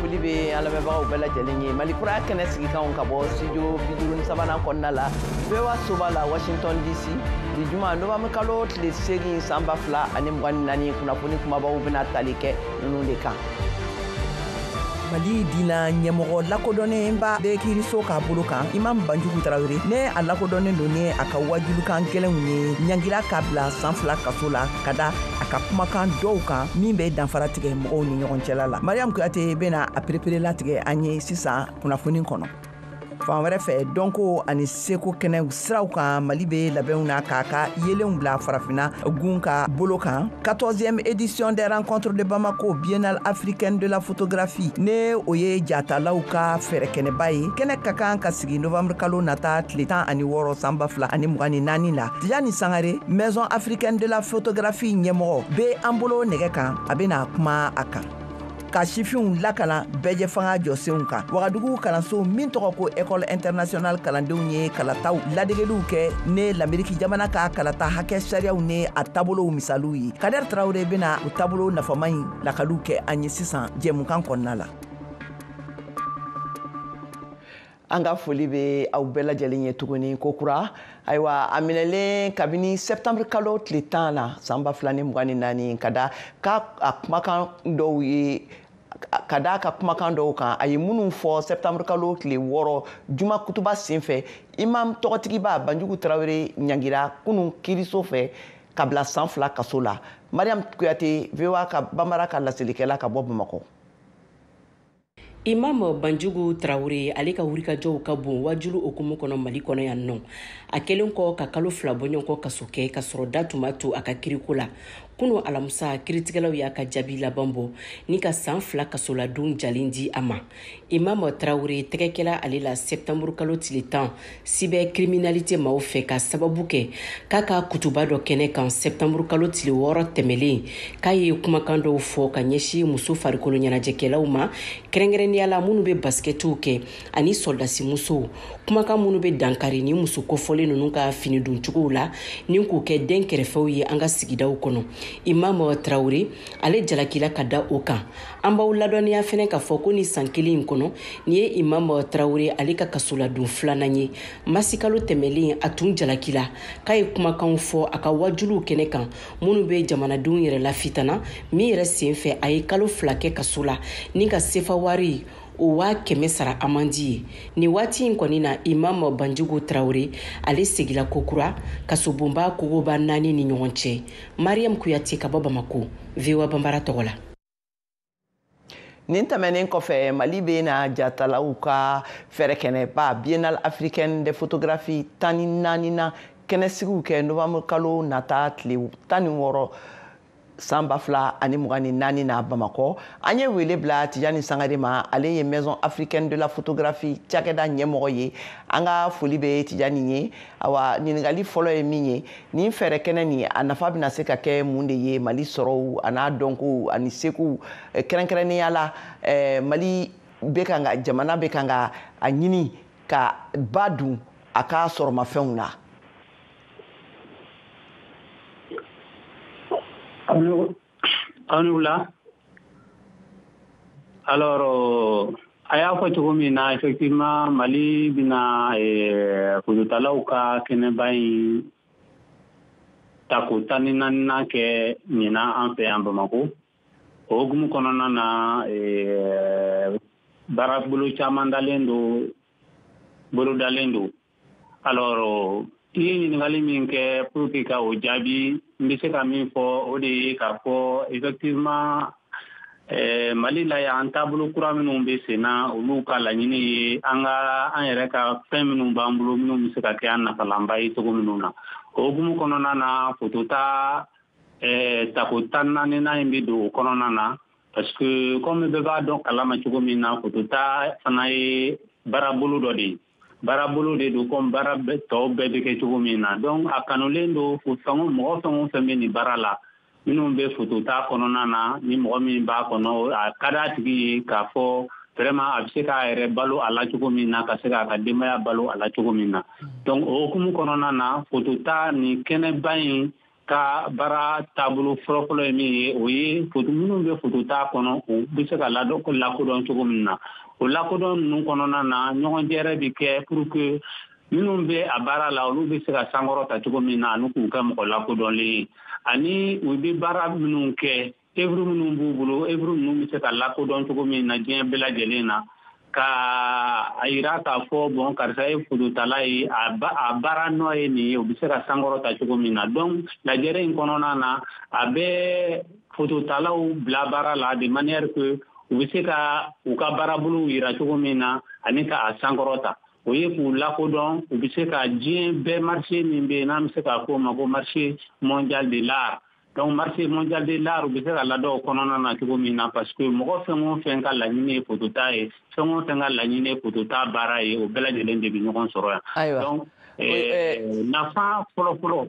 Foli bɛ an lamɛnbagaw bɛɛ lajɛlen ye Mali Kura kɛnɛ sigikanw ka bɔ studio 53nan kɔnɔna la, VOA soba la, Washington DC. Bi juma, novembre kalo tile 8, san 2024, kunnafoni kumabaw bɛna tali kɛ ninnu de kan. Mali dina ɲɛmɔgɔ lakodɔnnenba bɛ kiiriso k'a bolo kan. Imam Banjugu Tarawele, ne a lakodɔnnen don ni a ka wajulukan gɛlɛnw ye, ɲangira k'a bila san 2 kaso la ka da a ka kumakan dɔw kan min bɛ danfara tigɛ mɔgɔw ni ɲɔgɔn cɛla la. Mariam Kuyate bɛna a perepere latigɛ an ye sisan kunnafoni kɔnɔ. Fan wɛrɛ fɛ, dɔnko ani seko kɛnɛ siraw kan, Mali bɛ labɛnw na k'a ka yelenw bila Farafinna gun ka bolo kan. 14e édition des Rencontres de Bamako, Biennale africaine de la photographie, ne o ye jatalaw ka fɛɛrɛkɛnɛba ye, kɛnɛ ka kan ka sigi novembre kalo nata tile 16, san 2024 la. Tijani Sangare, Maison africaine de la photographie ɲɛmɔgɔ, bɛ an bolo nɛgɛ kan, a bɛna kuma a kan. Ka sifinw lakana bɛɛjɛ fanga jɔsenw kan, Wagadugu kalanso min tɔgɔ ko École internationale kalandenw ye kalataw ladegeliw kɛ ne Lameriki jamana ka kalata hakɛ sariyaw ni a taabolow misaliw ye. Kader Tarawele bɛna o taabolo nafama in lakaliw kɛ an ye sisan jɛmukan kɔnɔna la. An ka foli bɛ aw bɛɛ lajɛlen ye tuguni kokura. Ayiwa, a minɛlen kabini septembre kalo tile 10 na, san 2024, ka da ka a kumakan dɔw ye, ka da ka kumakan dɔw kan a ye minnu fɔ septembre kalo tile 6, juma kutuba senfɛ, imam tɔgɔtigiba Banjugu Tarawele ɲangira kunun kiiriso fɛ ka bila san 2 kaso la. Mariam Kuyate, VOA ka Bambara ka laselikɛla ka bɔ Bamakɔ. Imam Banjugu Tarawele, ale ka wulikajɔw ka bon wajulu okumu kɔnɔ Mali kɔnɔ yan nɔ. A kɛlen kɔ ka kalo 2 bɔɲɔgɔn kaso kɛ ka sɔrɔ da tun b'a to a ka kiriko la, kunu alamisa, kiritigɛlaw y'a ka jaabi laban bɔ ni ka san 2 kasoladon jalen di a ma. Imam Tarawele tɛgɛkɛla ale la sɛptanburu kalo tile 10 cybercriminalité maaw fɛ, ka sababu kɛ k'a ka kutuba dɔ kɛnɛ kan sɛptanburu kalo tile 6 tɛmɛlen, k'a ye kumakan dɔw fɔ ka ɲɛsin muso farikolo ɲɛnajɛkɛlaw ma, kɛrɛnkɛrɛnnenya la minnu bɛ basikɛtiw kɛ ani sɔrɔdasi musow, kumakan minnu bɛ dankari ni muso kofɔlen ninnu ka fini doncogow la ni k'u kɛ den kɛrɛfɛw ye an ka sigidaw kɔnɔ. Imam Tarawele, ale jalakila ka da o kan. An b'aw ladɔnniya fɛnɛ k'a fɔ ko ni san kelen in kɔnɔ, nin ye Imam Tarawele ale ka kasoladon filanan ye. Masikalo tɛmɛlen, a tun jalakila k'a ye kumakanw fɔ a ka wajuliw kɛnɛ kan minnu bɛ jamanadenw yɛrɛ lafitana, min yɛrɛ sen fɛ a ye kalo 2 kɛ kaso la ni ka sefa wari o 100 000 sara amandi ye. Nin waati in kɔni na, Imam Banjugu Tarawele, ale segila kokura kasobonba kogoba naani ni ɲɔgɔn cɛ. Mariam Kuyate ka bɔ Bamako, VOA Banbara tɔgɔ la. Nin tɛmɛnen kɔfɛ, Mali bɛ na jatalaw ka fɛɛrɛkɛnɛba Biennale africaine de photographie 14 na kɛnɛsigiw kɛ novembre kalo nata tile 16, san 2024 na Bamakɔ. An ye wele bila Tijani Sangare ma, ale ye Maison africaine de la photographie cakɛda ɲɛmɔgɔ ye. An ka foli bɛ Tijani ye. Awa, ɲininkali fɔlɔ ye min ye, nin fɛɛrɛ kɛnɛ nin, a nafa bɛna se ka kɛ mun de ye Mali sɔrɔw a n'a dɔnkow ani sekow, kɛrɛnkɛrɛnnenya la Mali bɛ kan ka, jamana bɛ kan ka a ɲini ka ba dun a ka sɔrɔmafɛnw na? Aw ni wula. Alors, a y'a fɔ cogo min na, effectivement, Mali bɛna fototalaw ka kɛnɛba in tako 14nan kɛ ɲinan an fɛ yan Bamako. O hukumu kɔnɔna na, baarabolo caman dalen don, bolodalen don. Alors, i ye ɲininkali min kɛ, pour que ka o jaabi, n bɛ se ka min fɔ, o de ye k'a fɔ effectivement, Mali la yan, taabolo kura minnu bɛ sen na, olu ka laɲini ye an ka an yɛrɛ ka fɛn minnu b'an bolo, minnu bɛ se ka kɛ an nafalanba ye cogo minnu na. O hukumu kɔnɔna na, fotota tako 14nan in bɛ don o kɔnɔna na, parce que comme bɛɛ b'a dɔn kalama cogo min na, fotota fana ye baarabolo dɔ de ye, baarabolo de don comme baara tɔw bɛɛ bɛ kɛ cogo min na. Donc a kanulen don fɛn o mɔgɔ, fɛn o fɛn bɛ nin baara la, minnu bɛ fotota kɔnɔna na, ni mɔgɔ min b'a kɔnɔ, a ka d'a tigi ye k'a fɔ vraiment a bɛ se k'a yɛrɛ balo a la cogo min na, ka se k'a ka denbaya balo a la cogo min na. Donc o hukumu kɔnɔna na, fotota nin kɛnɛba in ka baara taabolo fɔlɔfɔlɔ ye min ye, o ye foto minnu bɛ fotota kɔnɔ, u bɛ se ka lakodɔn cogo min na. O lakodɔn ninnu kɔnɔna na, ɲɔgɔn jɛrɛ bɛ kɛ pour que minnu bɛ a baara la, olu bɛ se ka sankɔrɔta cogo min na, ani k'u kɛ mɔgɔ lakodɔnlen ye, ani u bɛ baara minnu kɛ, œuvre minnu b'u bolo, œuvre ninnu bɛ se ka lakodɔn cogo min na diɲɛ bɛɛ lajɛlen na, ka a yira k'a fɔ bon, karisa ye fototala ye, a baara nɔ ye nin ye, u bɛ se ka sankɔrɔta cogo min na. Donc lajɛrɛ in kɔnɔna na, a bɛ fototalaw bila baara la de manière que u bɛ se ka u ka baarabolow yira cogo min na, ani ka a sankɔrɔta. O ye k'u lakodɔn, u bɛ se ka diɲɛ bɛɛ marché min bɛ yen, n'an bɛ se k'a fɔ o ma ko marché mondial de l'art. Donc marché mondial de l'art, u bɛ se ka ladɔn o kɔnɔna na cogo min na, parce que mɔgɔ fɛn o fɛn ka laɲini ye fotota ye, fɛn o fɛn ka laɲini ye fotota baara ye, o bɛɛ lajɛlen de bɛ ɲɔgɔn sɔrɔ yan. Ayiwa. Donc nafa fɔlɔ-fɔlɔ.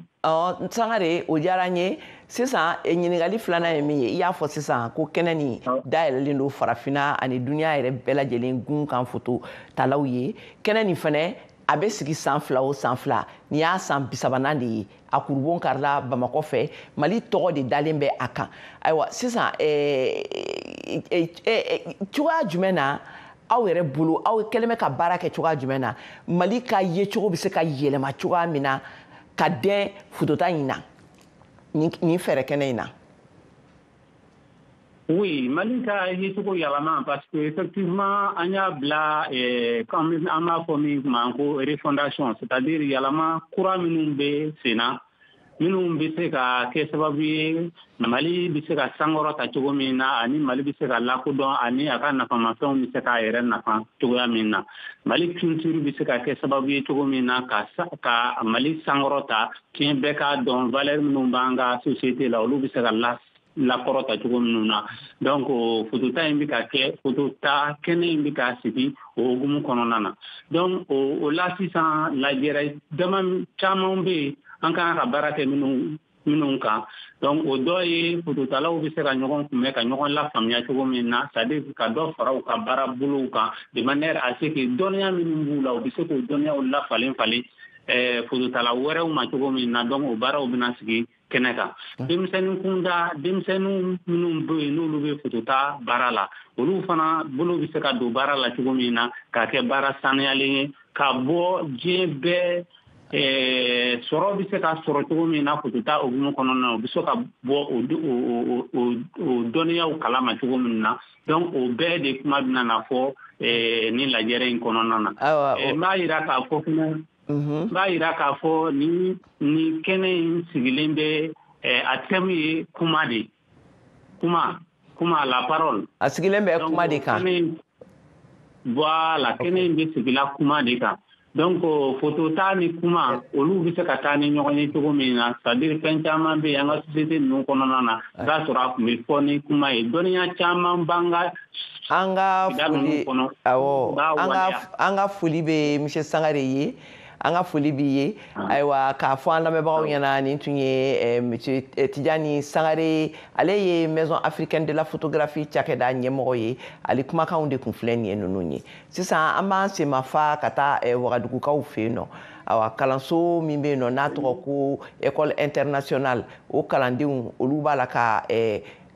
Sangare, o diyara n ye. Sisan ɲininkali filanan ye min ye, i y'a fɔ sisan ko kɛnɛ nin dayɛlɛlen don farafinna ani duniya yɛrɛ bɛɛ lajɛlen gun kan foto talaw ye. Kɛnɛ nin fɛnɛ a bɛ sigi san 2 o san 2, nin y'a san 30nan de ye. A kurubon karila Bamakɔ fɛ, Mali tɔgɔ de dalen bɛ a kan. Ayiwa, sisan cogoya jumɛn na aw yɛrɛ bolo, aw kɛlen bɛ ka baara kɛ cogoya jumɛn na, Mali ka yecogo bɛ se ka yɛlɛma cogoya min na ka dɛn fotota in na, nin fɛɛrɛ kɛnɛ in na? Oui, Mali ka yecogo yɛlɛma, parce que effectivement an y'a bila an b'a fɔ min ma ko refondation, c'est-à-dire yɛlɛma kura minnu bɛ sen na, minnu bɛ se ka kɛ sababu ye Mali bɛ se ka sankɔrɔta cogo min na, ani Mali bɛ se ka lakodɔn, ani a ka nafamafɛnw bɛ se k'a yɛrɛ nafa cogoya min na, Mali culture bɛ se ka kɛ sababu ye cogo min na ka Mali sankɔrɔta, diɲɛ bɛɛ k'a dɔn valeur minnu b'an ka société la, olu bɛ se ka lakɔrɔta cogo minnu na. Donc fotota in bɛ ka kɛ, fotota kɛnɛ in bɛ ka sigi o hukumu kɔnɔna na. Donc o la sisan lajɛrɛ dama caman bɛ yen an kan ka baara kɛ minnu kan. Donc o dɔ ye fototalaw bɛ se ka ɲɔgɔn kunbɛn, ka ɲɔgɔn lafaamuya cogo min na, c'est-à-dire ka dɔ fara u ka baara bolow kan de manière à ce que dɔnniya minnu b'u la, u bɛ se k'o dɔnniyaw lafalen falen fototala wɛrɛw ma cogo min na. Donc o baaraw bɛna sigi kɛnɛ kan. Denmisɛnnin kunda, denmisɛnnin minnu bɛ yen n'olu bɛ fotota baara la, olu fana bolo bɛ se ka don baara la cogo min na, k'a kɛ baara sanuyalen ye, ka bɔ diɲɛ bɛɛ sɔrɔ bɛ se ka sɔrɔ cogo min na fotota hukumu kɔnɔna na, u bɛ se ka bɔ o dɔnniyaw kalama cogo min na. Donc o bɛɛ de kuma bɛna na fɔ nin lajɛrɛ in kɔnɔna na. N b'a yira k'a fɔ fana, n b'a yira k'a fɔ nin kɛnɛ in sigilen bɛ, a thème ye kuma de, kuma la parole. A sigilen bɛ kuma de kan. Voilà, kɛnɛ in bɛ sigila kuma de kan. Donc fotota ni kuma, olu bɛ se ka taa ni ɲɔgɔn ye cogo min na, c'est-à-dire fɛn caman bɛ yen an ka société ninnu kɔnɔna na, i b'a sɔrɔ a tun bɛ fɔ ni kuma ye, dɔnniya caman b'an ka an ka foli, awɔ, an ka foli bɛ Monsieur Sangare ye. An ka foli b'i ye. Ayiwa, k'a fɔ an lamɛnbagaw ɲɛna, nin tun ye Monsieur Tidjani Sangare, ale ye Maison africaine de la photographie cakɛda ɲɛmɔgɔ ye. Ale kumakanw de kun filɛ nin ye ninnu ye. Sisan an b'an senmafa ka taa Wagadugukaw fɛ yen nɔ. Ayiwa, kalanso min bɛ yen nɔ n'a tɔgɔ ko École internationale, o kalandenw olu b'a la ka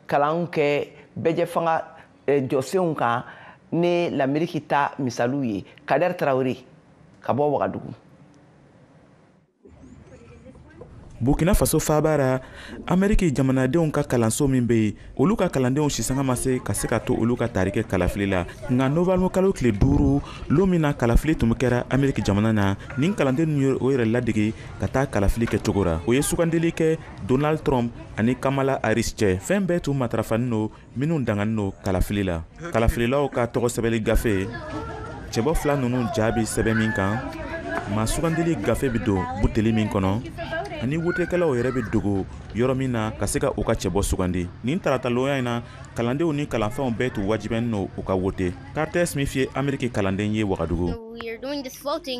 kalan kɛ bɛɛjɛfanga jɔsenw kan ni Lameriki ta misaliw ye. Kader Traoré ka bɔ Wagadugu. Burkina Faso faaba ra, Ameriki jamanadenw ka kalanso min bɛ yen, olu ka kalandenw sisanga ma se ka se ka to olu ka tari kɛ kalafili la. Nka novembre kalo tile 5, lon min na kalafili tun kɛra Ameriki jamana na, nin kalanden ninnu ye o yɛrɛ ladege ka taa kalafili kɛ cogo ra. O ye sugandili kɛ Donald Trump ani Kamala Harris cɛ. Fɛn bɛɛ tun matarafanin don minnu danganin don kalafili la. Kalafililaw ka tɔgɔ sɛbɛnni gafe, cɛbɔ fila ninnu ja bɛ sɛbɛn min kan, maa sugandili gafe bɛ don buteli min kɔnɔ, ani wotekɛlaw yɛrɛ bɛ dogo yɔrɔ min na ka se ka u ka cɛbɔ sugandi. Nin taratalonya in na, kalandenw ni kalanfɛnw bɛɛ tun wajibiyalen don u ka wote. Carter Smith ye Ameriki kalanden ye Wagadugu.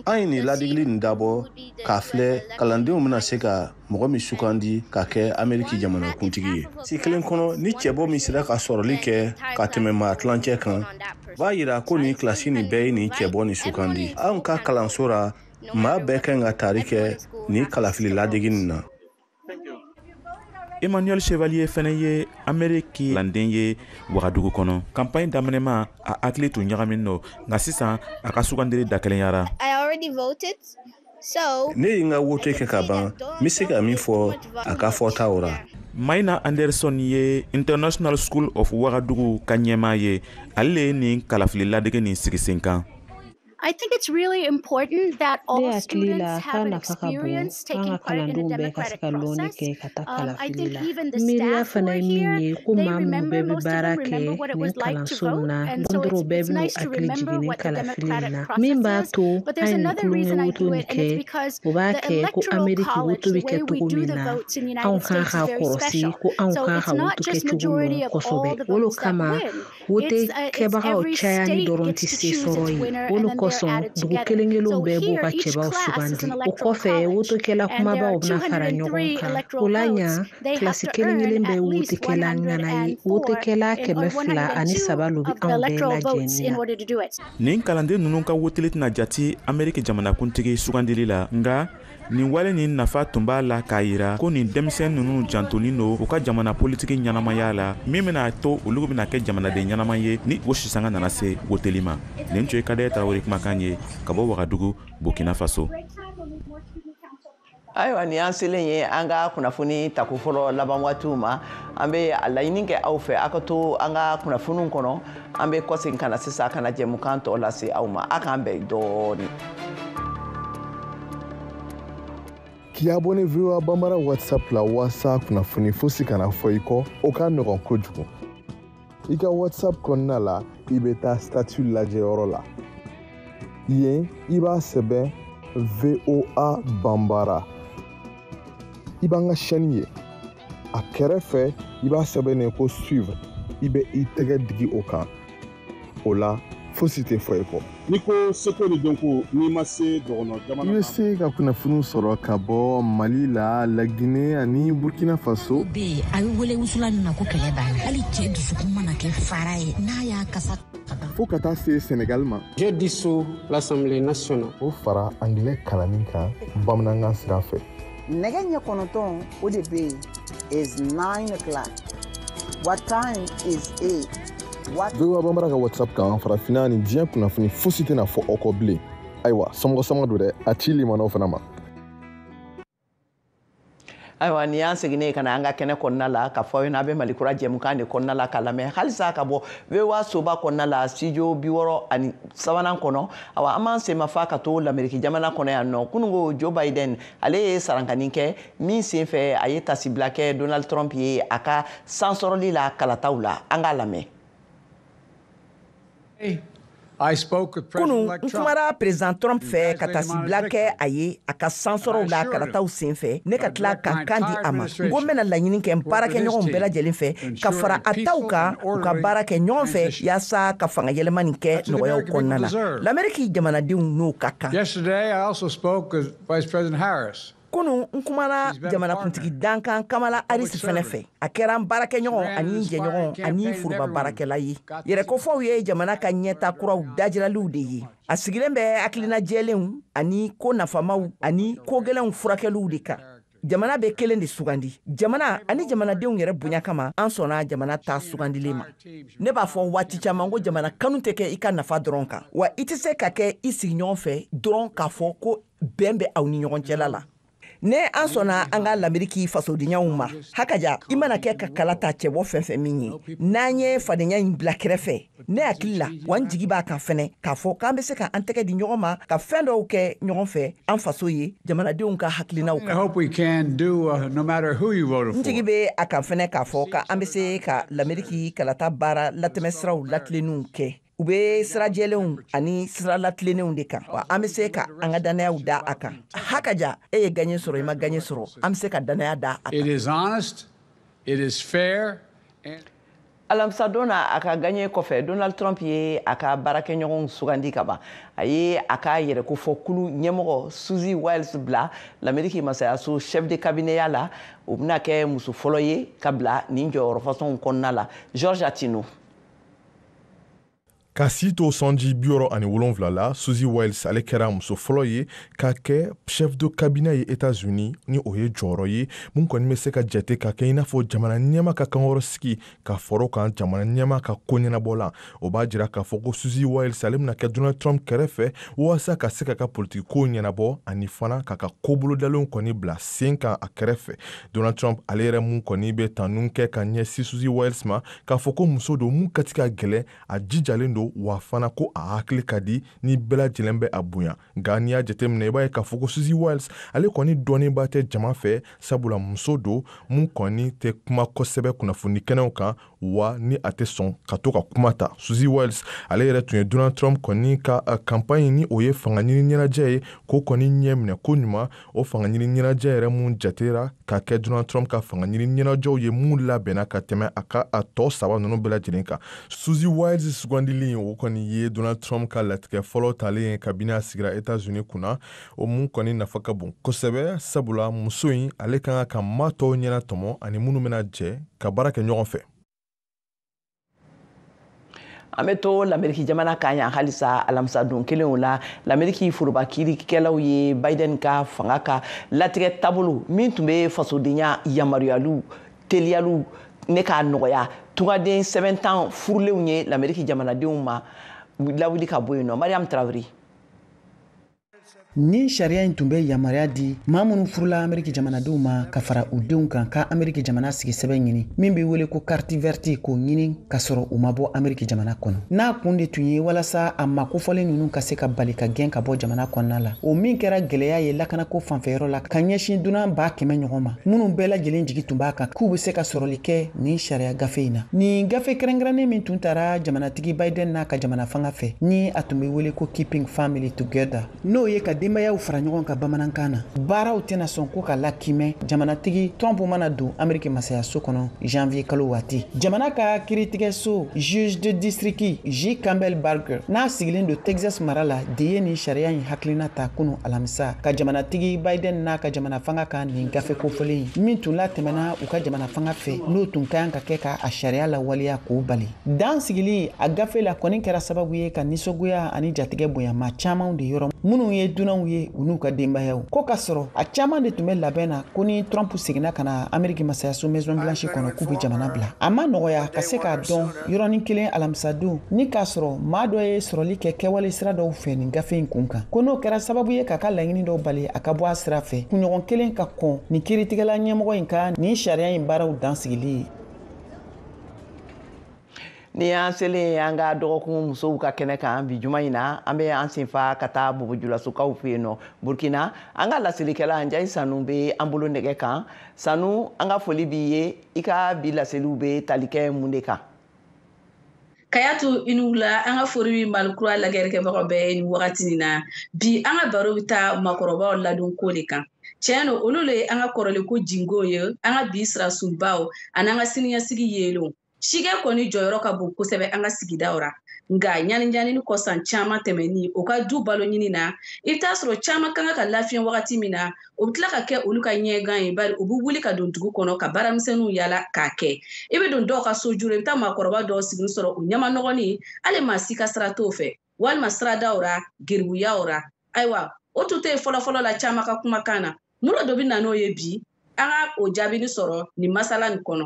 An ye nin ladigili nin dabɔ k'a filɛ kalandenw bɛna se ka mɔgɔ min sugandi ka kɛ Ameriki jamanakuntigi ye. Si kelen kɔnɔ, ni cɛbɔ min sera ka sɔrɔli kɛ ka tɛmɛ maa tilancɛ kan, b'a yira ko nin kilasi nin bɛɛ ye nin cɛbɔ nin sugandi. Anw ka kalanso ra, maa bɛɛ kan ka tari kɛ nin kalafili ladegi nin na. Emmanuel Chevalier fɛnɛ ye Ameriki kalanden ye Wagadugu kɔnɔ. Campagne daminɛma, a hakili tun ɲagaminen don, nka sisan a ka sugandili dakɛlɛyara. I already voted. So ne ye n ka wote kɛ ka ban, n bɛ se ka min fɔ a ka fɔtaw ra. Maina Anderson ye International School of Wagadugu ka ɲɛmaa ye. Ale le ye nin kalafili ladege nin sigi sen kan. I think it's really important that all Ne hakili la students k'a have an nafa ka bon experience an taking ka part in a kalandenw bɛɛ ka se democratic ka lɔnni process. kɛ ka taa I kalafili think la. even the Miiriya staff who fana are ye min here, ye ko they maa minnu remember, bɛɛ bɛ most of baara them kɛ remember what it nin was like to kalanso in vote. na, And don so dɔrɔw it's, bɛɛ it's bɛn'u nice to hakili remember jigin nin what the kalafili in democratic na. Min process b'a is. to But an there's ye nin another tulonkɛ reason I woto do nin it, and it's kɛ, because o b'a the kɛ ko electoral Ameriki college, woto the bɛ kɛ way we cogo do min the na, votes in the anw United kan States k'a is very kɔrɔsi special. ko anw So kan it's ka not woto kɛ just cogo majority lɔn of all kosɛbɛ. the O le votes that kama win. wote It's kɛbagaw every cayali state dɔrɔn gets tɛ to se choose sɔrɔ its ye. winner, O and le then they're kosɔn added dugu together. kelen kelenw So bɛɛ b'u here, ka each cɛbaw class is sugandi. an O electoral kɔfɛ college, wotokɛla and there kumabaw are bɛna fara ɲɔgɔn 203 kan. O electoral la ɲa votes. They have kilasi to kelen earn kelen bɛɛ at least wotekɛla ŋana ye. 104 Wotekɛla in, or 203 102 lo bɛ of the anw bɛɛ electoral votes lajɛlen in na. order to do it. Nin kalanden ninnu ka woteli tɛna jate Ameriki jamanakuntigi sugandili la, nka nin wale nin nafa tun b'a la k'a yira ko nin denmisɛn ninnu jantonin don u ka jamana politiki ɲɛnamaya la, min bɛna to olu bɛna kɛ jamanaden ɲɛnama ye ni o sisanga nana se woteli ma. Nin tun ye Kadɛ Tarawele kumakan ye ka bɔ Wagadugu, Burkina Faso. Ayiwa, nin y'an selen ye an ka kunnafoni tako fɔlɔ laban waatiw ma. An bɛ a laɲini kɛ aw fɛ, aw ka to an ka kunnafoniw kɔnɔ. An bɛ kɔsegin ka na sisan ka na jɛmukan tɔ lase aw ma. A k'an bɛn dɔɔnin. K'i abonné VOA Bambara WhatsApp la walasa kunnafoni fosi kana fɔ i kɔ, o ka nɔgɔn kojugu. I ka WhatsApp kɔnɔna la, i bɛ taa statut lajɛyɔrɔ la. Yen, i b'a sɛbɛn VOA Bambara. I b'an ka chaîne ye. A kɛrɛfɛ, i b'a sɛbɛn ko suivre. I bɛ i tɛgɛ digi o kan. O la, fosi tɛ fɔ i kɔ. N'i ko seko ni dɔnko, n'i ma se dɔgɔnɔ jamana I bɛ se ka kunnafoniw sɔrɔ ka bɔ Mali la, Laginɛ ani Burkina Faso. Bɛ yen a bɛ wele wusulan min ma ko kɛlɛ b'a la, hali cɛ dusukun mana kɛ fara ye n'a y'a kasa fo ka taa se Senegal ma. J'ai dissous l'Assemblée nationale. O fara angilɛ kalanni kan bamanankan sira fɛ. Nɛgɛ ɲɛ 9, o de bɛ yen, is 9 o'clock. What time is it? What VOA Bambara ka WhatsApp kan, farafinna ni diɲɛ kunnafoni fosi tɛna fɔ aw kɔ bilen. Ayiwa, somɔgɔ sama don dɛ, a ci limanaw fana ma. Ayiwa, nin y'an seginnen ka na an ka kɛnɛ kɔnɔna la ka fɔ aw ɲɛna, a bɛ Malikura jɛmukan de kɔnɔna la k'a lamɛn halisa ka bɔ VOA soba kɔnɔna la, studio 63nan kɔnɔ. Awa, an b'an senmafa ka to Lameriki jamana kɔnɔ yan nɔ. Kununko, Joe Biden, ale ye sarankani kɛ min sen fɛ, a ye tasibila kɛ Donald Trump ye a ka sansɔrɔli la kalataw la. An k'a lamɛn. Kunu, n kumara président Trump fɛ ka tasibila kɛ a ye a ka sansɔrɔw la kalataw sen fɛ. Ne ka tila ka kan di a ma n ko n bɛna laɲini kɛ n baarakɛɲɔgɔnw bɛɛ lajɛlen fɛ, ka fara a taw kan, u ka baara kɛ ɲɔgɔn fɛ yaasa ka fanga yɛlɛma nin kɛ nɔgɔyaw kɔnɔna la. Lameriki jamanadenw n'o ka kan. Kunu, n kumana jamanakuntigi dankan Kamala Harris fɛnɛ fɛ. A kɛra n baarakɛɲɔgɔn ani n jɛɲɔgɔn ani foroba baarakɛla ye. Yɛrɛkofɔw ye jamana ka ɲɛta kuraw dajiraliw de ye. A sigilen bɛ hakilina jɛlenw ani ko nafamaw ani ko gɛlɛnw furakɛliw de kan. Jamana bɛ kelen de sugandi. Jamana ani jamanadenw yɛrɛ bonya kama, an sɔnna jamana ta sugandilen ma. Ne b'a fɔ waati caman ko jamana kanu tɛ kɛ i ka nafa dɔrɔn kan, wa i tɛ se ka kɛ i sigiɲɔgɔn fɛ dɔrɔn k'a fɔ ko bɛn bɛ aw ni ɲɔgɔn cɛla la. Ne an sɔnna an ka Lameriki fasodenyaw ma. Hakaja, i mana kɛ ka kala ta cɛbɔ fɛn fɛn min ye, n'an ye fadenya in bila kɛrɛfɛ, ne hakili la, wa n jigi b'a kan fɛnɛ k'a fɔ k'an bɛ se ka an tɛgɛ di ɲɔgɔn ma ka fɛn dɔw kɛ ɲɔgɔn fɛ an faso ye, jamanadenw ka hakilinaw kan. N jigi bɛ a kan fɛnɛ k'a fɔ k'an bɛ se ka Lameriki kalata baara latɛmɛsiraw latilennenw kɛ. U bɛ sira jɛlenw ani sira latilennenw de kan, wa an bɛ se ka an ka dannayaw da a kan. Hakaja, e ye gaɲɛ sɔrɔ, i ma gaɲɛ sɔrɔ, an bɛ se ka dannaya da a kan. It is honest, it is fair, and Alamisadon na, a ka gaɲɛ kɔfɛ, Donald Trump ye a ka baarakɛɲɔgɔnw sugandi ka ban. A ye a ka yɛrɛkofɔ kulu ɲɛmɔgɔ Suzy Wiles bila Lameriki masayaso chef de cabinet ya la. O bɛna kɛ muso fɔlɔ ye ka bila nin jɔyɔrɔ fasɔnw kɔnɔna la. George Atino. Ka si to sanji 67 la, Susie Wiles ale kɛra muso fɔlɔ ye ka kɛ chef de cabinet ye États-Unis, ni o ye jɔyɔrɔ ye mun kɔni bɛ se ka jate ka kɛ i n'a fɔ jamana ɲɛma ka kankɔrɔ sigi ka fɔrɔ kan jamana ɲɛma ka ko ɲɛnabɔ la. O b'a jira k'a fɔ ko Susie Wiles ale bɛna kɛ Donald Trump kɛrɛfɛ walasa ka se ka ka politiki ko ɲɛnabɔ ani fana k'a ka ko bolodalenw kɔni bila sen kan a kɛrɛfɛ. Donald Trump ale yɛrɛ mun kɔni bɛ tanu kɛ ka ɲɛsin Susie Wiles ma k'a fɔ ko muso don mun kati ka gɛlɛn, a jijalen don, wa fana ko a hakili ka di ni bɛɛ lajɛlen bɛ a bonya. Nka n'i y'a jateminɛ, i b'a ye k'a fɔ ko Susie Wiles ale kɔni dɔnnenba tɛ jama fɛ, sabula muso don mun kɔni tɛ kuma kosɛbɛ kunnafoni kɛnɛw kan, wa ni a tɛ sɔn ka to ka kuma ta. Susie Wiles ale yɛrɛ tun ye Donald Trump kɔni ka campagne, ni o ye fanga ɲini ɲɛnajɛ ye, k'o kɔni ɲɛ minɛ ko ɲuman. O fanga ɲini ɲɛnajɛ yɛrɛ mun jatera ka kɛ Donald Trump ka fanga ɲini ɲɛnajɛw ye mun labɛnna ka tɛmɛ a ka a tɔ saba ninnu bɛɛ lajɛlen kan. Susie Wiles sugandili, o kɔni ye Donald Trump ka latigɛ fɔlɔ talen ye kabini a sigira États-Unis kunna, o mun kɔni nafa ka bon kosɛbɛ, sabula muso in ale kan ka maa tɔw ɲɛna tɔmɔ ani minnu bɛna jɛ ka baara kɛ ɲɔgɔn fɛ. An bɛ to Lameriki jamana kan yan halisa. Alamisa don kelenw la, Lameriki foroba kiirikɛlaw ye Biden ka fanga ka latigɛ taabolo min tun bɛ fasodenya yamaruyaliw teliyaliw ne k'a nɔgɔya tungaden sɛbɛn tan furulenw ye Lameriki jamanadenw ma lawuli ka bɔ yen nɔ. Mariam Traoré. Ni sariya in tun bɛ yamaruya di maa minnu furula Ameriki jamanadenw ma ka fara u denw kan ka Ameriki jamana sigi sɛbɛn ɲini min bɛ wele ko carte verte, k'o ɲini ka sɔrɔ u ma bɔ Ameriki jamana kɔnɔ, n'a kun de tun ye walasa a ma kofɔlen ninnu ka se ka bali ka gɛn ka bɔ jamana kɔnɔna la, o min kɛra gɛlɛya ye lakanako fanfɛyɔrɔ la ka ɲɛsin dunan 100,000 ɲɔgɔn ma minnu bɛɛ lajɛlen jigi tun b'a kan k'u bɛ se ka sɔrɔli kɛ nin sariya gafe in na. Nin gafe kɛrɛnkɛrɛnnen min tun taara jamanatigi Biden n'a ka jamana fanga fɛ, ni a tun bɛ wele ko Keeping Family Together, n'o ye ka denbayaw fara ɲɔgɔn kan bamanankan na, baaraw tɛna sɔn ko ka lakimɛ jamanatigi Trump mana don Ameriki masayaso kɔnɔ janvier kalo waati. Jamana ka kiiritigɛso juge de district J. Campbell Barger, n'a sigilen don Texas mara la, de ye nin sariya in hakilina ta kunu alamisa ka jamanatigi Biden n'a ka jamana fanga ka nin gafe kofɔlen in min tun latɛmɛna u ka jamana fanga fɛ, n'o tun ka kan ka kɛ ka a sariya lawaleya, k'o bali. Dan sigili a gafe la kɔni kɛra sababu ye ka nisɔngoya ani jatigɛ bonya maa camanw de yɔrɔ minnu ye dunanw ye u n'u ka denbayaw ko ka sɔrɔ a caman de tun bɛ labɛn na ko ni Trump seginna ka na Ameriki masayaso Maison Blanche kɔnɔ, k'u bɛ jamana bila. A ma nɔgɔya ka se k'a dɔn yɔrɔnin kelen alamisadon ni k'a sɔrɔ maa dɔ ye sɔrɔli kɛ kɛwale sira dɔw fɛ nin gafe in kun kan, ko n'o kɛra sababu ye k'a ka laɲini dɔw bali a ka bɔ a sira fɛ kunɲɔgɔn kelen ka kɔn nin kiiritigɛla ɲɛmɔgɔ in ka nin sariya in baaraw dansigili ye. Ni y'an selen an ka dɔgɔkun musow ka kɛnɛ kan bi juma in na, an bɛ an senfa ka taa Bobojulasokaw fɛ yen nɔ Burkina. An ka laselikɛla Njayi Sanu bɛ an bolo nɛgɛ kan. Sanu, an ka foli b'i ye. I ka bi laseliw bɛ tali kɛ mun de kan? Kayatu, i ni wula. An ka foli bɛ Mali Kura lajɛlikɛbagaw bɛɛ ye nin wagati nin na. Bi an ka baro bɛ taa maakɔrɔbaw ladonko de kan. Tiɲɛ don, olu le ye an ka kɔrɔlenko jingow ye, an ka bi sirasunbaw ani an ka siniɲɛsigi yeelenw. Sikɛ kɔni jɔyɔrɔ ka bon kosɛbɛ an ka sigidaw ra, nka ɲani ɲani kɔsan caman tɛmɛni o ka du balo ɲini na, i bɛ taa sɔrɔ caman kan ka lafiɲɛ wagati min na, o bɛ tila ka kɛ olu ka ɲɛgan ye, bari u bɛ wuli ka don dugu kɔnɔ ka baaramisɛnninw yala k'a kɛ. I bɛ don dɔw ka so juru, i bɛ taa maakɔrɔba dɔw sigi sɔrɔ u ɲɛma nɔgɔnin, hali maa si ka sira t'o fɛ, walima siradaw ra, geribuyaw ra. Ayiwa, o tun tɛ yen fɔlɔfɔlɔ la caman ka kumakan na. Mun dɔ bɛ na n'o ye bi? An ka o jaabini sɔrɔ nin masala nin kɔnɔ.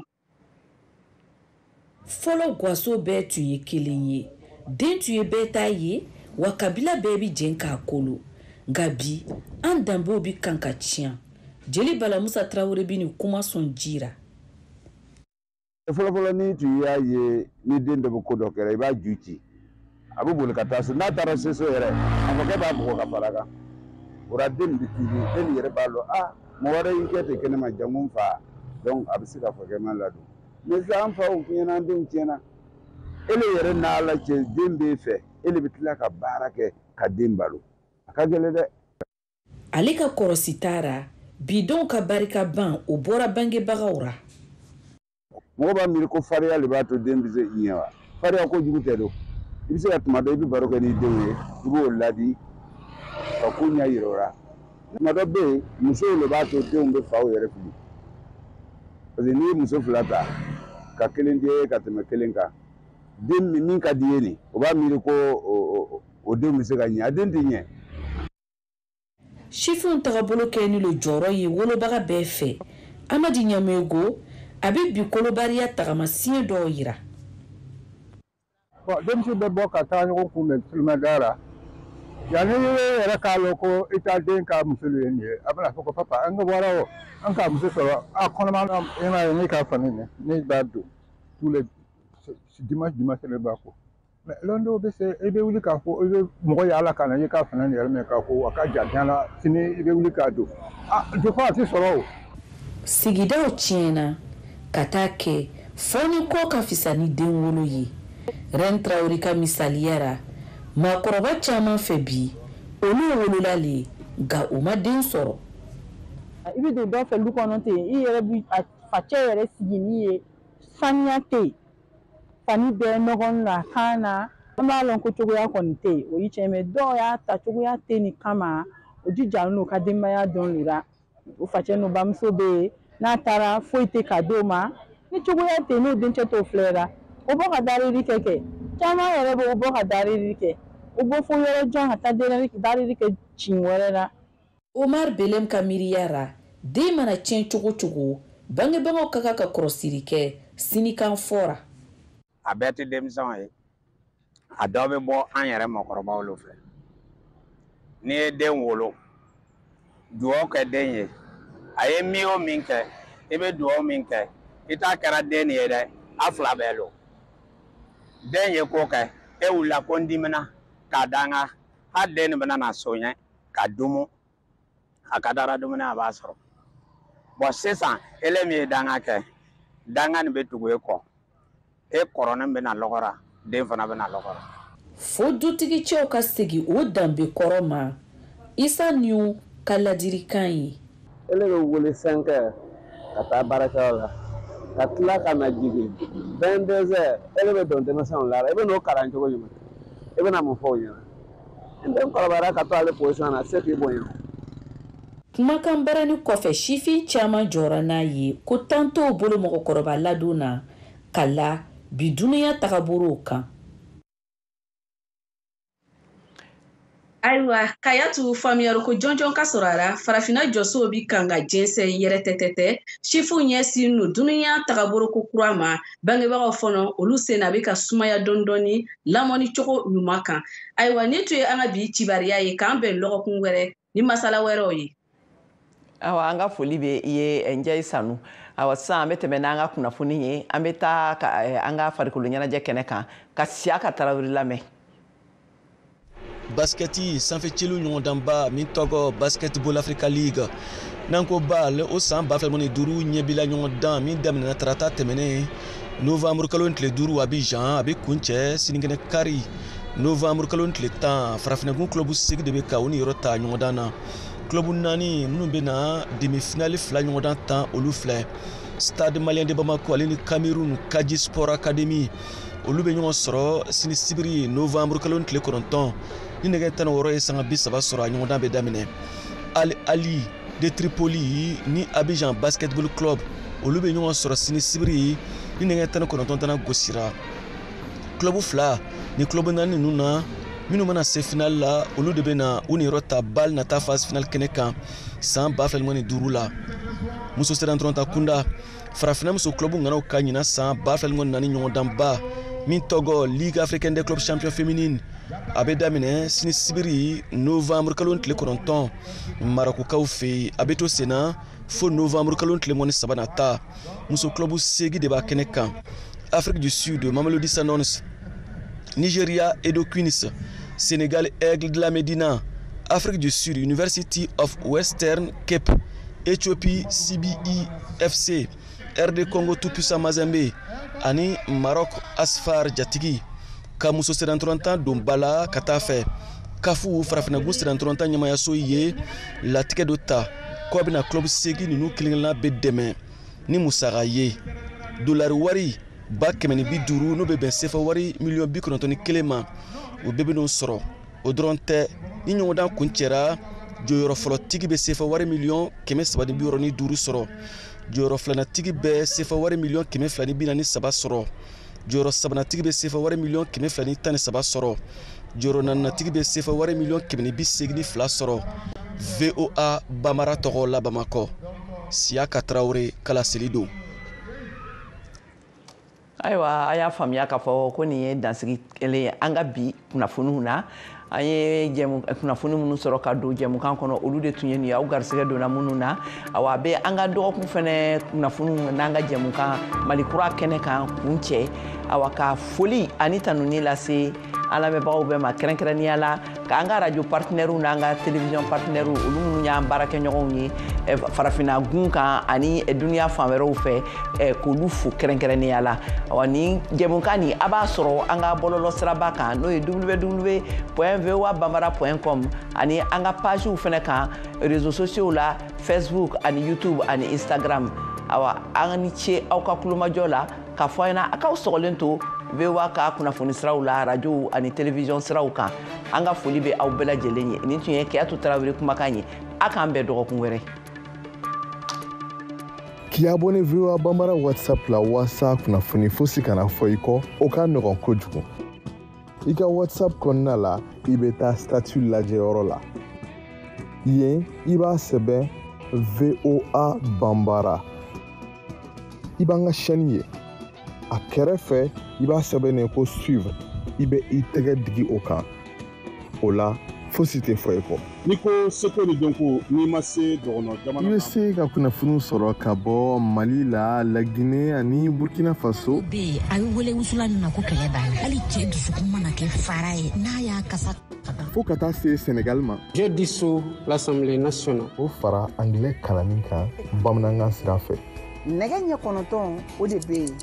Fɔlɔ, gaso bɛɛ tun ye kelen ye, den tun ye bɛɛ ta ye, wa kabila bɛɛ bi jɛn k'a kolo. Nka bi, an danbew bi kan ka tiɲɛ. Jeli Bala Musa Tarawele bi nin kuma sɔn jira. Fɔlɔfɔlɔ, ni tun y'a ye ni den dɔ bɛ ko dɔ kɛra, i b'a ju ci, a bɛ boli ka taa so. N'a taara se so yɛrɛ, a fakɛ b'a bugɔ ka fara kan. O la, den bɛ kiiri, den yɛrɛ b'a lɔn a mɔgɔ wɛrɛ y'i kɛ ten kɛnɛma janko n fa. Donc a bɛ se ka fakɛ ma ladon. Mais sisan, an faw tiɲɛna, an denw tiɲɛna. Ele yɛrɛ n'Ala cɛ, den b'e fɛ, e de bɛ tila ka baara kɛ ka den balo. A ka gɛlɛn dɛ. Ale ka kɔrɔsi taara bidenw ka barika ban, o bɔra bangebagaw ra. Mɔgɔ b'a miiri ko farinya de b'a to den bɛ se i ɲɛ wa. Farinya kojugu tɛ don. I bɛ se ka tuma dɔ i bɛ baro kɛ n'i denw ye, i b'o ladi ka ko ɲɛ yira o la. Tuma dɔ bɛ yen, musow de b'a to denw bɛ faw yɛrɛ fili, parce que n'i ye muso fila ta ka kelen di ka tɛmɛ kelen kan. Den min ka di ye nin, o b'a miiri ko o den bɛ se ka ɲɛ, a den tɛ ɲɛ. Sifinw tagabolo kɛ ni lo jɔyɔrɔ ye wolobaga bɛɛ fɛ. Amadi Ɲamego a bɛ bi kolobariya tagamasiyɛn dɔw yira. Bon, denmisɛn bɛ bɔ ka taa ɲɔgɔn kunbɛn silamɛda la. Yanni i yɛrɛ k'a lɔn ko i ta den ka muso ye nin ye, a bɛna fɔ ko papa, an ka bɔra o, an ka muso sɔrɔ a kɔnɔma na. E m'a ye ne ka fani nin, ne b'a don tous les dimanche ne b'a ko. Mais lɔn dɔw bɛ se, i bɛ wuli k'a fɔ i bɛ mɔgɔ yaala ka na i ka fani nin yɛrɛ minɛ k'a ko a ka jan la, sini i bɛ wuli k'a don. Ah, des fois a tɛ sɔrɔ o. Sigidaw tiɲɛna ka taa kɛ fɔni kɔ ka fisa ni den wolo ye. Ren Traoré ka misaliya ra, maakɔrɔba caman fɛ bi, olu wolola le, nka u ma den sɔrɔ. I bɛ don dɔ fɛ lu kɔnɔ ten, i yɛrɛ bi a facɛ yɛrɛ sigi n'i ye, saniya tɛ yen, fani bɛɛ nɔgɔn na kan na. An b'a lɔn ko cogoya kɔni tɛ yen, o ye tiɲɛ, mais dɔw y'a ta cogoya tɛ nin kama, o jija n'u ka denbaya dɔn le la. O facɛ n'u bamuso bɛ yen, n'a taara foyi tɛ ka d'o ma, ni cogoya tɛ yen, n'o dencɛ t'o filɛ la, o bɔ ka darili kɛ caman yɛrɛ bɛ o bɔ ka darili kɛ, o bɔ fo yɔrɔ jan ka taa darili kɛ cin wɛrɛ la. Omar Belem ka miiriya ra, den mana tiɲɛ cogo cogo, bangebagaw ka kan ka kɔlɔsili kɛ sinikan fɔra. A bɛɛ tɛ denmisɛnw ye, a dɔ bɛ bɔ an yɛrɛ mɔgɔkɔrɔbaw lo fɛ. N'i ye den wolo, duwawu kɛ den ye, a ye min o min kɛ, i bɛ duwawu min kɛ, i t'a kɛra den ye dɛ, a fila bɛɛ lo. Den ye ko kɛ, e wulila ko n dimina k'a danga, hali den nin bɛna na soɲɛ ka dumu, a ka dara dumuni a b'a sɔrɔ. Bɔn sisan ele min ye danga kɛ, danga nin bɛ tugu e kɔ, e kɔrɔnin bɛna lɔgɔra, den fana bɛna lɔgɔra. Fo dutigi cɛw ka segin o danbe kɔrɔ ma, Isa Niu ka ladilikan ye. Ele bɛ wele 5 heures ka taa baarakɛyɔrɔ la, ka tila ka na jigin 22 heures, ele bɛ don denmisɛnw la, i bɛ n'o kalan cogo jumɛn? I bɛna mun fɔ o ɲɛna? Ni den kɔrɔbayara ka to ale position na, a tɛ se k'i bonya. Kumakan barani kɔfɛ, sifin caman jɔra n'a ye ko tan t'o bolo mɔgɔkɔrɔba ladon na ka la bi dunuya tagabolow kan. Ayiwa, Kayatu, faamuyali ko jɔnjɔn ka sɔrɔ a la, farafinna jɔsow bi kan ka jɛnsɛn yɛrɛ tɛtɛtɛ, sifinw ɲɛsin no dunuya tagabolo ko kura ma, bangebagaw fɔlɔ olu sen na bɛ ka sumaya dɔɔni dɔɔni lamɔni cogo ɲuman kan. Ayiwa, nin tun ye an ka bi cibariya ye, k'an bɛn lɔgɔkun wɛrɛ ni masala wɛrɛw ye. Awa, an ka foli bɛ i ye Njayi Sanu. Awa, sisan an bɛ tɛmɛ n'an ka kunnafoni ye, an bɛ taa an ka farikolo ɲɛnajɛ kɛnɛ kan ka Siyaka Tarawele lamɛn. Basketi sanfɛ celu ɲɔgɔndanba min tɔgɔ Basketball Africa League, n'an ko BAL, o san 2025 ɲɛbila ɲɔgɔndan min daminɛna tarata tɛmɛnen novembre kalo tile 5 Abidjan, a bɛ kuncɛ sinikɛnɛ kari novembre kalo tile 10. Farafinnagun club 8 de bɛ ka o niyɔrɔ ta ɲɔgɔndan na. Club 4 minnu bɛ na demi-finale 2 ɲɔgɔndan tan, olu filɛ: Stade Malien de Bamako ale ni Cameroun Kaji Sport Academy, olu bɛ ɲɔgɔn sɔrɔ sini sibiri novembre kalo tile 9 ni nɛgɛ 16 ye sanga 30 sɔrɔ, a ɲɔgɔndan bɛ daminɛ. Al Ali de Tripoli ni Abidjan Basketball Club, olu bɛ ɲɔgɔn sɔrɔ sini sibiri ni nɛgɛ 19 tana gosira. Club 2 ni club 4 ninnu na, minnu mana se finale la, olu de bɛ na u niyɔrɔ ta BAL nata phase finale kɛnɛ kan san 2025 la. Muso sirantɔrɔnta kunda, farafinna muso club ŋanaw ka ɲina san 2024 ɲɔgɔndanba min tɔgɔ Ligue africaine des clubs champions féminine, a bɛ daminɛ sini sibiri novembre kalo tile 9 Marakokaw fɛ yen, a bɛ to sen na fo novembre kalo tile 23 nata. Muso club 8 de b'a kɛnɛ kan: Afrique du Sud Mamelodi Sundowns, Nigeria Edo Queens, Sénégal Aigle de la Médina, Afrique du Sud University of Western Cape, Éthiopie CBE FC, RD Congo Tout-Puissant Mazembe ani Maroc Asfar Jatigi. Ka muso sirantɔrɔntan don ba la ka taa fɛ, kafu farafinnagun sirantɔrɔntan ɲɛmayaso ye latigɛ dɔ ta ko a bɛna club 8 ninnu kelen-kelenna bɛ dɛmɛ ni musaka ye dolari wari 150,000, n'o bɛ bɛn sefa wari miliyɔn 91 ma, o bɛɛ bɛ n'o sɔrɔ. O dɔrɔn tɛ, ni ɲɔgɔndan kuncɛra, jɔyɔrɔ fɔlɔtigi bɛ sefa wari miliyɔn 365 sɔrɔ, jɔyɔrɔ filanantigi bɛ sefa wari miliyɔn 243 sɔrɔ. Jɔyɔrɔ sabanatigi bɛ sefa wari miliyɔn 213 sɔrɔ. Jɔyɔrɔ naanatigi bɛ sefa wari miliyɔn 182 sɔrɔ. VOA Bambara tɔgɔ la Bamakɔ, Siyaka Tarawele kalaseli don. Ayiwa, a y'a faamuya k'a fɔ ko nin ye dansigi kelen ye an ka bi kunnafoniw na. An ye kunnafoni minnu sɔrɔ ka don jɛmukan kɔnɔ, olu de tun ye nin ye, aw garisɛgɛ donna minnu na. Awa, a bɛ an ka dɔgɔkun fɛnɛ kunnafoniw n'an ka jɛmukan Mali kura kɛnɛ kan kun cɛ. Awa, ka foli ani tanuni lase an lamɛnbagaw bɛɛ ma, kɛrɛnkɛrɛnnenya la k'an ka radio partenaires n'an ka télévision partenaires, olu minnu y'an baarakɛɲɔgɔnw ye farafinna gun kan ani duniya fan wɛrɛw fɛ, k'olu fo kɛrɛnkɛrɛnnenya la. Awa, nin jɛmukan nin, a b'a sɔrɔ an ka bɔlɔlɔ siraba kan, n'o ye www.voabambara.com, ani an ka pagew fɛnɛ kan réseaux sociaux la, Facebook ani YouTube ani Instagram. Awa, an ni ce aw ka kulomajɔ la, k'a fɔ a ɲɛna a k'aw sɔgɔlen to VOA ka kunnafoni siraw la, radio ani télévision siraw kan. An ka foli bɛ aw bɛɛ lajɛlen ye. Nin tun ye Keyatu Tarawele kumakan ye. A k'an bɛn dɔgɔkun wɛrɛ. K'i abonné VOA Bambara WhatsApp la waasa kunnafoni fosi kana fɔ i kɔ, o ka nɔgɔn kojugu. I ka WhatsApp kɔnɔna la, i bɛ taa statut lajɛyɔrɔ la. Yen, i b'a sɛbɛn VOA Bambara. I b'an ka chaîne ye. A kɛrɛfɛ, i b'a sɛbɛn ko suivre. I bɛ i tɛgɛ digi o kan. O la, fosi tɛ fɔ i kɔ. N'i ko seko ni dɔnko, n'i ma se dɔgɔnɔ jamana I bɛ se ka kunnafoniw sɔrɔ ka bɔ Mali la, Laginɛ ani Burkina Faso. Bɛ yen, a bɛ wele wusulan min ma ko kɛlɛ b'a la. Hali cɛ dusukun mana kɛ fara ye, n'a y'a kasa fo ka taa se Senegal ma. J'ai dissous l'Assemblée nationale. O fara anglais kalanni kan bamanankan sira fɛ. Nɛgɛ ɲɛ 9, o de bɛ yen,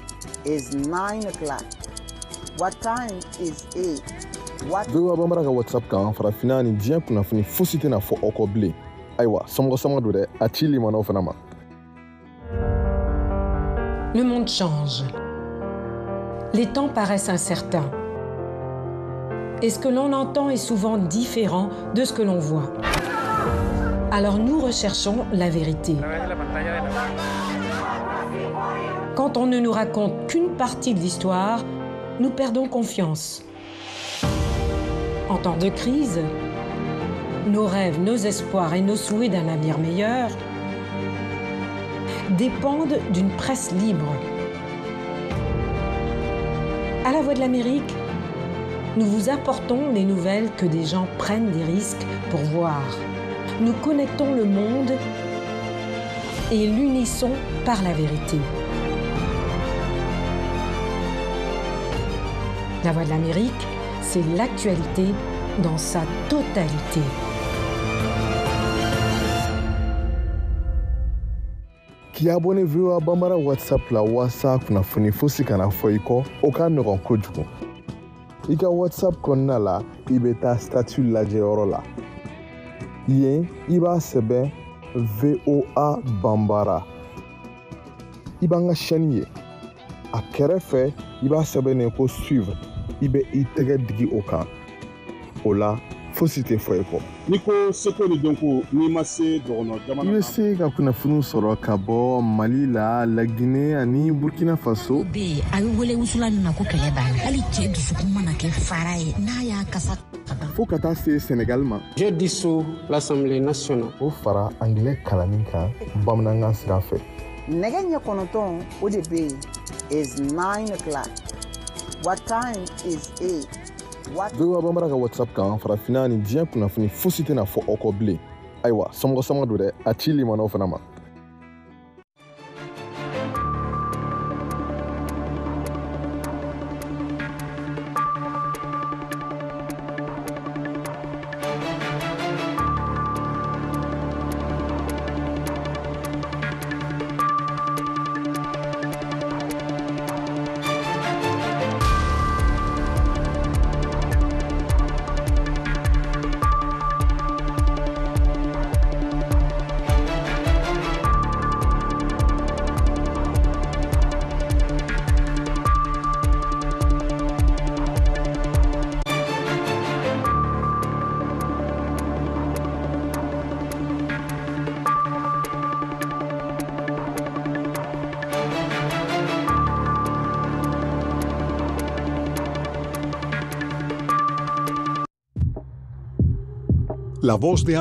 is 9 o'clock. What time is it? What VOA Bambara ka WhatsApp kan, farafinna ni diɲɛ kunnafoni fosi tɛna fɔ aw kɔ bilen. Ayiwa, somɔgɔ sama don dɛ, a ci limanaw fana ma. Le monde change. Les temps paraissent incertains. Et ce que l'on entend est souvent différent de ce que l'on voit. Alors nous recherchons la vérité. Quand on ne nous raconte qu'une partie de l'histoire, nous perdons confiance. En temps de crise, nos rêves, nos espoirs et nos souhaits d'un avenir meilleur dépendent d'une presse libre. À la Voix de l'Amérique, nous vous apportons les nouvelles que des gens prennent des risques pour voir. Nous connectons le monde et l'unissons par la vérité. La Voix de l'Amérique, c'est l'actualité dans sa totalité. K'i abonné VOA Bambara WhatsApp la waasa kunnafoni fosi kana fɔ i kɔ, o ka nɔgɔn kojugu. I ka WhatsApp kɔnɔna la, i bɛ taa statut lajɛyɔrɔ la. Yen, i b'a sɛbɛn VOA Bambara. I b'an ka chaîne ye. A kɛrɛfɛ, i b'a sɛbɛn ko suivre. I bɛ i tɛgɛ digi o kan. O la, fosi tɛ fɔ i kɔ. N'i ko seko ni dɔnko, n'i ma se dɔgɔnɔ jamana I bɛ se ka kunnafoniw sɔrɔ ka bɔ Mali la, Laginɛ ani Burkina Faso. Bɛ yen, a bɛ wele wusulan min ma ko kɛlɛ b'a la. Hali cɛ dusukun mana kɛ fara ye, n'a y'a kasa fo ka taa se Senegal ma. J'ai dissous l'Assemblée nationale. O fara anglais kalanni kan bamanankan sira fɛ. Nɛgɛ ɲɛ 9, o de bɛ yen, is 9 o'clock. What time is it? What VOA Bambara ka WhatsApp kan, farafinna ni diɲɛ kunnafoni fosi tɛna fɔ aw kɔ bilen. Ayiwa, somɔgɔ sama don dɛ, a ci limanaw fana ma. La Voz de